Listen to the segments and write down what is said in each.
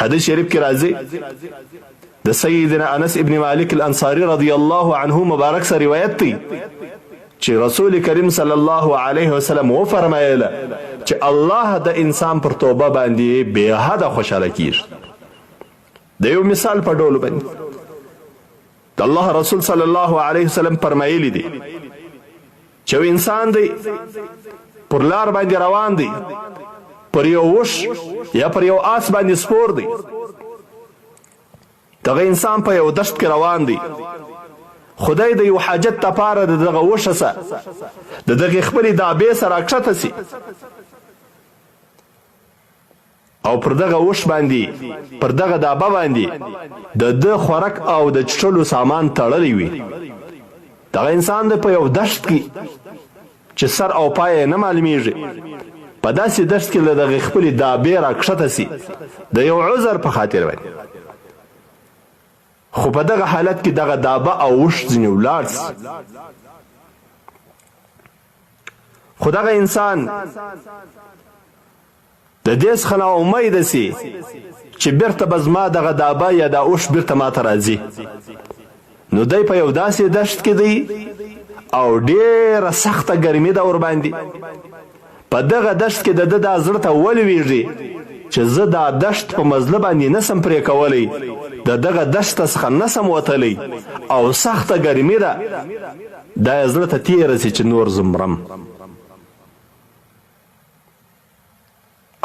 حدیث شریف کې راځي د سیدنا انس ابن مالک الانصاری رضی الله عنه مبارک سره روایت دی چې رسول کریم صلی الله علیه وسلم و فرمایله چې الله د انسان پر توبه باندې بے حد خوشاله کیږي. د یو مثال په ډول باندې د الله رسول صلی الله علیه وسلم فرمایلی دی چې یو انسان دی پر لار باندې روان دی، پر یو وښ یا پر یو آس باندې سپور دی. دغه انسان په یو دښت کې روان دی، خدای د یو حاجت لپاره د دغه وښه سره د دغې خپلې دابې سره راکښته سي او پر دغه اوښ باندې، پر دغه دابه باندې د ده خورک او د چښلو سامان تړلی وي. دغه انسان د په یو دښت کې چې سر او پای یې نه معلومیږي، په داسې دښت کې له دغې خپلې دابې راکښته سي د یو عذر په خاطر باندې، خو په دغه حالت کې دغه دابه او اوښ ځینې ولاړ سي. خو دغه انسان د دې څخه نا امیده سي چې بیرته به زما دغه دابه یا دا اوښ بیرته ماته راځي. نو دی په یو داسې دښت کې دی او ډیره سخته ګرمي ده ورباندې. په دغه دښت کې د ده دا زړه ته ولویږي چې زه دا دښت په مزله باندې نسم پرې کولی، د دغه دښت څخه نسم وتلی او سخته ګرمي ده، دا یې زړه ته تیره سي چې نور زه مرم.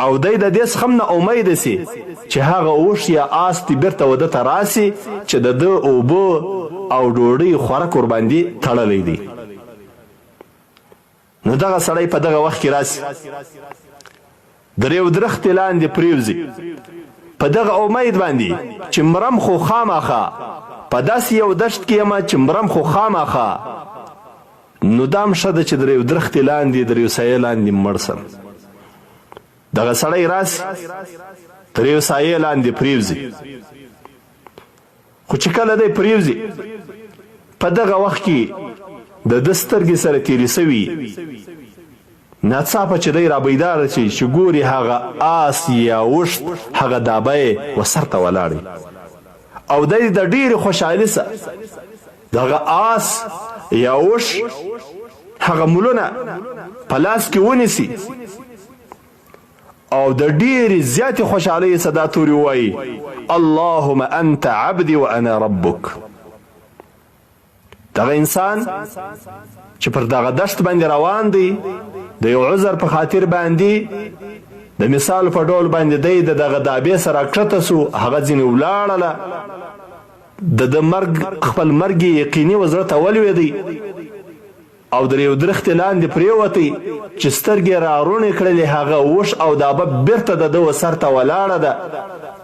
او دی د دې څخه هم نا امیده سي چې هغه اوښ یا آس دي بیرته و ده ته راسي چې د ده اوبه او ډوډۍ خورک ورباندي تړلی دی. نو دغه سړی په دغه وخت کې راسي در یو درختې لاندې پریوځي په دغه امید باندې چې مرم خو خامخا، په داسې یو دښت کې یم چې مرم خو خامخا، نو دا هم ښه ده چې در یو درختې لاندې، در یو سایې لاندې مړ سم. دغه سړی راسي تر یو سایې لاندې پریوځي، خو چې کله دی پریوځي په دغه وخت کې د ده سترګې سره تیرې سوي، ناڅاپه چې دی رابیداره شي چې ګوري هغه آس یا اوښ هغه دابه یې و سر ته ولاړی او دی د ډېرې خوشحالي سره دغه آس یا اوښ هغه مولونه په لاس کې ونیسي او د ډېرې زیاتې خوشحالۍ څخه دا توري ووایي، اللهم انت عبدي وانا ربک. دغه انسان چې پر دغه دښت باندې روان دی د یو عذر په خاطر باندې، د مثال په ډول باندې دی د دغه دابې سره کښته سو، هغه ځینې ولاړله، د ده مرګ خپل مرګ یې یقیني و زړه ته ولوېدی او در یو درختې لاندې پرېوتی، چې سترګې را روڼې کړلې هغه اوښ او دابه بیرته د ده و سر ته ولاړه ده.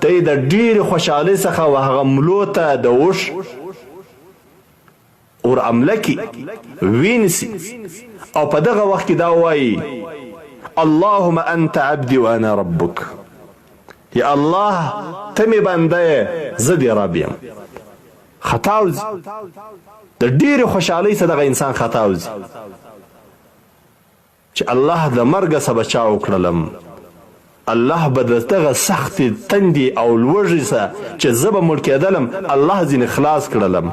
دی د ډېرې خوشحالۍ څخه و هغه ملو ته د اوښ اور عمله کې وینسي او په دغه وخت کې دا وایي، اللهم انت عبدي وانا ربک، یا الله ته مې بنده یې زه دې رب یم. خطا وځي د ډېرې خوشحالۍ څخه دغه انسان خطا وځي چې الله د مرګه څخه بچاو کړلم، الله به د دغه سختې تندې او لوږې څخه چې زه به مړ کېدلم الله ځینې خلاص کړلم.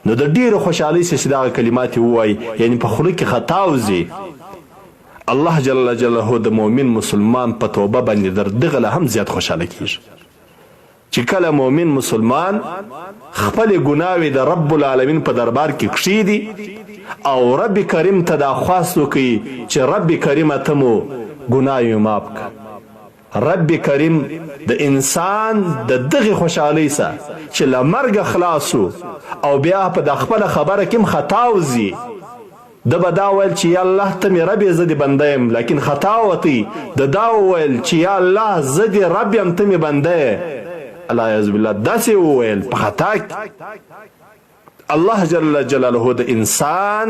نو د ډېرې خوشحالۍ څخه چې دغه کلمات یې ووایي، یعنې په خوله کې خطا وځي، الله جل جلاله د مؤمن مسلمان په توبه باندې در دغه له هم زیات خوشحاله کېږي. چې کله مؤمن مسلمان خپلې ګناوې د رب العالمین په دربار کې کښېږدي او رب کریم ته دا خواست وکړي چې رب کریمه ته مو ګناوې معاف کړه، رب کریم د انسان د دغې خوشحالۍ څخه چې له مرګه خلاص شو او بیا په دا خپله خبره کې هم خطا وځي، ده به دا ویل چې یا الله ته مې رب یې زه دې بنده یم، لاکن خطا ووتی، ده دا وویل چې یا الله زه دې رب یم ته مې بنده یې، العیاذ بالله داسې یې وویل په خطا کې. الله جل جلاله د انسان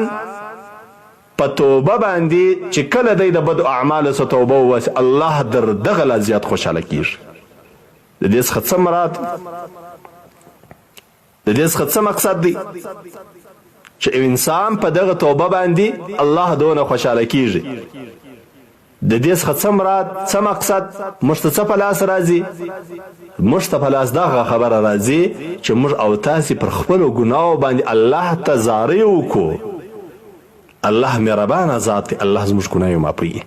په توبه باندې چې کله دی د بدو اعمالو څخه توبه وباسي الله در دغه لا زیات خوشحاله کیږي. د دې څخه څه مراد، د دې څخه څه مقصد دی چې انسان په دغه توبه باندې الله دونه خوشاله کیږي؟ د دې څخه څه مراد، څه مقصد، موږ ته څه په لاس راځي؟ موږ ته په لاس دغه خبره راځي چې موږ او تاسې پر خپلو ګناوو باندې الله ته زارۍ وکړو. الله مهربانه ذات دی، الله زموږ ګناوې معافوي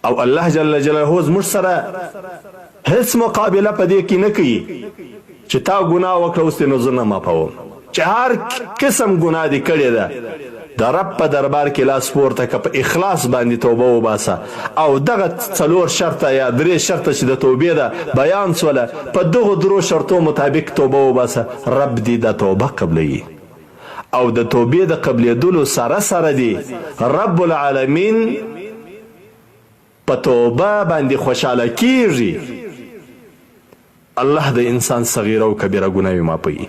او الله جل جلاله زموږ سره هیڅ مقابله په دې کې نه کوي چې تا ګناه وکړه اوس دې نو زه نه معافوم. چې هر قسم ګناه دې کړې ده د رب په دربار کې لاس پورته که په اخلاص باندې توبه وباسه او دغه څلور شرطه یا درې شرطه چې د توبې ده بیان سوله په دغو درو شرطو مطابق توبه وباسه رب دې دا توبه قبلوي او د توبې د قبلېدلو سره سره دې رب العالمین په توبه باندې خوشحاله کیږي. الله د انسان صغیره او کبیره ګناوې معافوي.